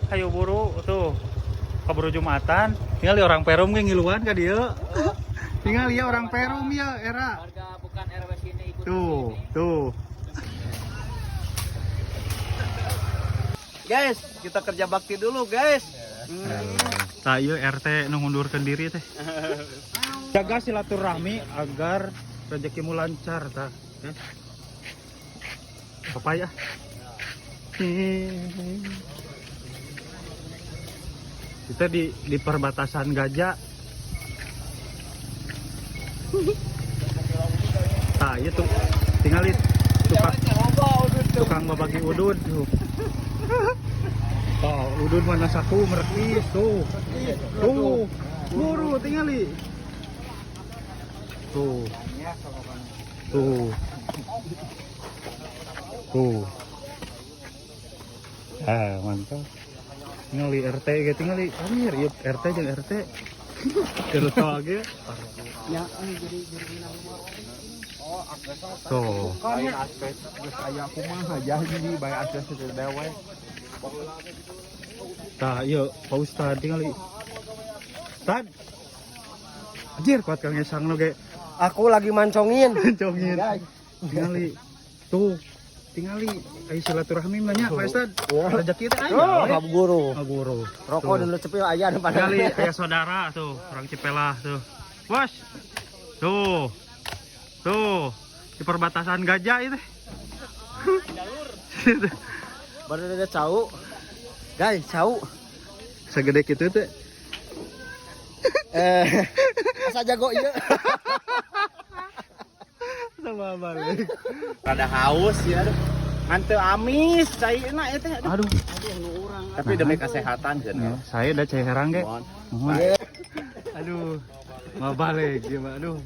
Hayu buru tuh. Kaburu Jumatan. Tinggal orang Perum ge ngiluan ka dieu. Tinggal ya orang Perum ya era. Warga bukan RW sini ikut Tuh, tuh. Guys, kita kerja bakti dulu, guys. Tah ieu RT nu ngundurkeun diri teh. Jaga silaturahmi agar rezekimu lancar tah. Ya. Papaya. Kita di perbatasan Gajah. Tah ieu tuh tinggal tukang babagi udud tuh. Oh, udud mana saku merekis tuh. Tuh, buru tingali. Tuh. Tuh. Tuh. Ah, mantap. Tingali RT ge tingali. Anjir, ieu RT jeung RT. RT ge. Ya, jadi oh, Tuh. Lain asbes geus aya kumaha jadi bae asbes teh dewe. Tah, ieu Pak Ustad tingali. Tad. Anjir, kuat kang ngesang ge. Aku lagi mancongin. Congin. Tingali. Tuh. Tingali aya silaturahmi mah nya Pak Ustad. Rezeki teh aya. Oh, we. guru. Ngaburu. Rokok Tuh. dulu cepil aya depan. Tingali aya saudara tuh, orang Cipelah tuh. Bos. Tuh. Tuh. Di perbatasan Gajah itu. Baru ada cau. Guys, cau. Segede kitu teh. Asa jago ieu. Sama balik. Rada haus ya. Aduh. Ngan teu amis cairna ieu teh. Aduh. Tapi demi kesehatan Ya, cenah. saya udah cai herang ge. Mohon. Mohon. Aduh. Mau balik gimana? Aduh.